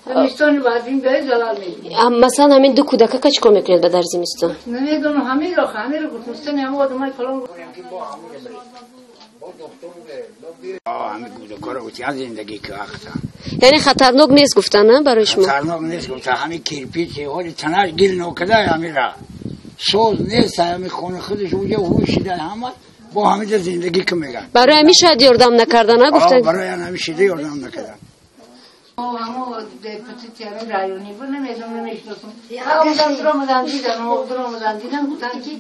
Зимистон вазин به زلال میدیم. مثلا همین دو کودکا چیکار میکنید در زمستان؟ نمیدونم همین رو گفتن هم آدمای فلان همین کودکا رو گفتن زندگی که وقتا. یعنی خطرناک نیست گفتن نه برای شما؟ خطرناک نیست گفتن همین کرپیچ حالی تنش گل نکرده همین را. سوز نیست همین خونه خودش اونجا هوشیده همه با همین زندگی که میگن. برای همین شاید یاردم نکردن نه گفتن؟ برای همین شده یاردم نکردن. همو deputy رایونی بود نمیدونم نمیشناسم. آمدن درآمدن دیدن درآمدن دیدن گفتن که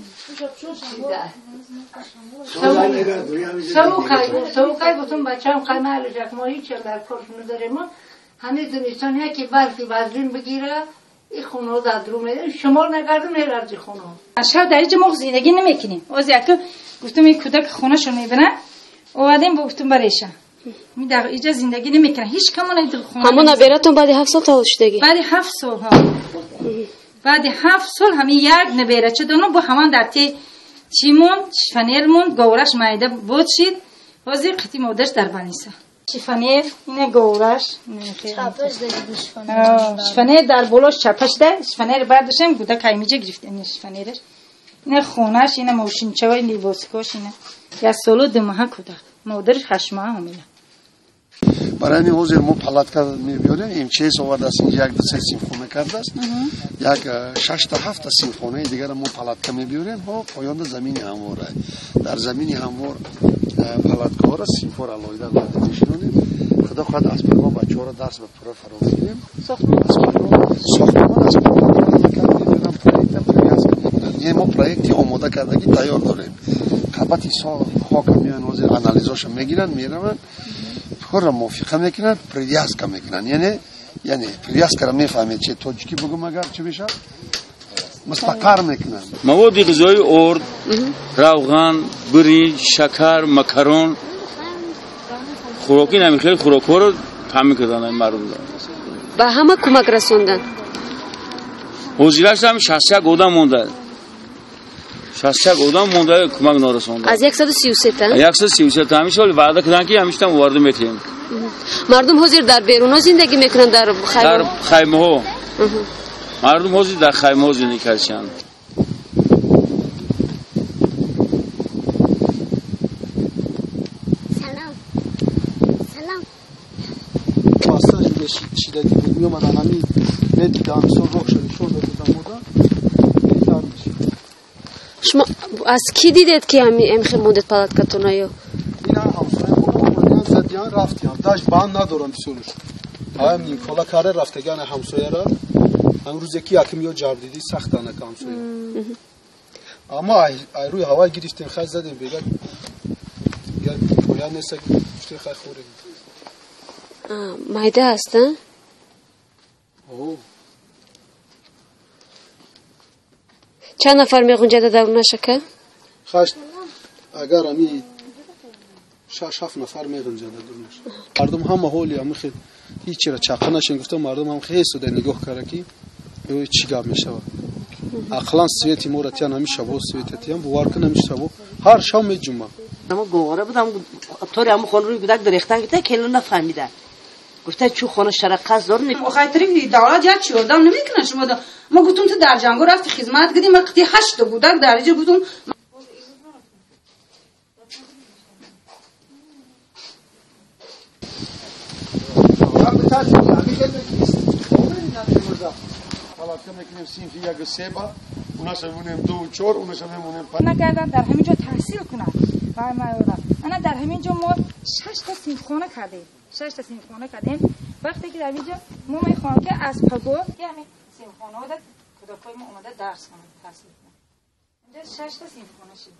سوقای گفتم بچه‌م خیلی معلومه ما هیچ در کارش نداریم. همین زمستان یکی برفی وزن بگیره این خونه در درو شما نگردم هرچی خونه. شب در اینجا ما زندگی نمیکنیم. از یک گفتم این کودک خونه‌شو میبینه اومدیم گفتم برایش. می در اینجا زندگی نمیکنه هیچ کمون این خونه. همون نبیرتون بعد 7 سال تا شدگی. بعد 7 سال ها. بعد 7 سال همین یک نبیره چه دونم با همان در تی چیمون شفنیرمون گورش مایده بود شید. وزیر قطی مادرش در بنیسه. شفنیر اینه گورش شفنیر در بالاش چپش ده شفنیر برداشتیم گوده کایمیجه گرفت اینه شفنیرش اینه خونش اینه موشینچه و این لباسکاش اینه یک سال و 2 ماه کودک مادرش 8 ماه حامله. برای همین حاضر ما палатка мебиёрем МЧС овардааст инҷа як ду се синфхона кардааст як 6 та 7 та синфхонаи дигара мо палатка мебиёрем ҳо поёнда замини ҳамвора дар замини ҳамвор палаткаҳоро синфҳоро алоҳида алоҳида мешинонем. Худо хоҳад аз паго бачаҳоро дарс ба пурра фаро мегирем. Сохтмон аз паго мебиёрам проекта привязка мекунад. Яъне мо проекти омода кардагӣ тайёр дорем. Қабати хока меоянд ҳозир анализоша мегиранд мераванд корро мувофиқа мекунанд привязка мекунанд. Яъне привязкаро мефаҳмед че тоҷикӣ бугум агар чӣ мешавад мустақар мекунанд. Маводи ғизоӣ орд, равған, биринҷ, шакар, макарон, хӯроки намихел хӯрокҳоро таъмин карданд мардум. Ба ҳама кӯмак расонданд. Ҳозираш ҳам 61 одам монда. 61 одам монда кӯмак нарасонданд. Аз 133 та? 133 та ҳамин сол ваъда карданд ки ҳамиштам оварда метиҳем. Мардум ҳозир дар берунҳо зиндагӣ мекунанд дар хайма? Дар хаймаҳо. Мардум ҳозир дар хаймаҳо зиндагӣ карданд. Салом. Салом. Пассаж шидагӣ буд меомаданд ҳамин медиданд мисол роҳ шуда нишон доданд мода беҳтар мешуд. Шумо аз кӣ дидед ки ҳамин хел мондед палаткатона ё? Ина ҳамсоя омаданд задиян рафтиян. Даш банд надорам бисёрш. Ҳам нимкола карда рафтаган ҳамсояра. Ҳам рӯзе ки яким ё ҷабр дидӣ сахт анака ҳамсоя. Аммо ай рӯи ҳаво гирифтем хай задем бега я поян нест гуфтем хай хӯрем. Майда аст, а? О. Чанд нафар меғунҷада дарунаш ака? Хашт агар ами 6-7 нафар меғунҷада дарунаш. Мардум ҳама ҳоли ами хел ҳеҷ чира чақа нашин гуфта мардум ҳам хел суда нигоҳ карда ки ё чӣ гап мешавад. Ақлан свети моро тиян ҳами шабо света тиян бовар кун ҳами шабо ҳар шаб меҷума. Ама гоҳора будам тори ҳаму хона рӯи гудак дарехтан гуфта келу нафаҳмида. Гуфта чу хона шараққас дор не. Охайтари давлат як чӣ ёрдам намекунад шумо. Мо гуфтум ту дар ҷанго рафти хизмат кардӣ ма қити 8 та гудак дар инҷа гуфтум. Палатка мекунем синфи 1 3 ба унаша мемонем 2 4 унаша мемонем 5. Накардан дар ҳамин ҷо таҳсил кунад. Ана дар ҳамин ҷо мо 6 та синфхона кардем. 6 та синфхона кардем. Вақте ки дар ин ҷо мо мехоҳем ки аз паго ҳамин синфхонаҳо кӯдакҳои мо омада дарс кунанд, таҳсил кунанд. Инҷа 6 та синфхона шид.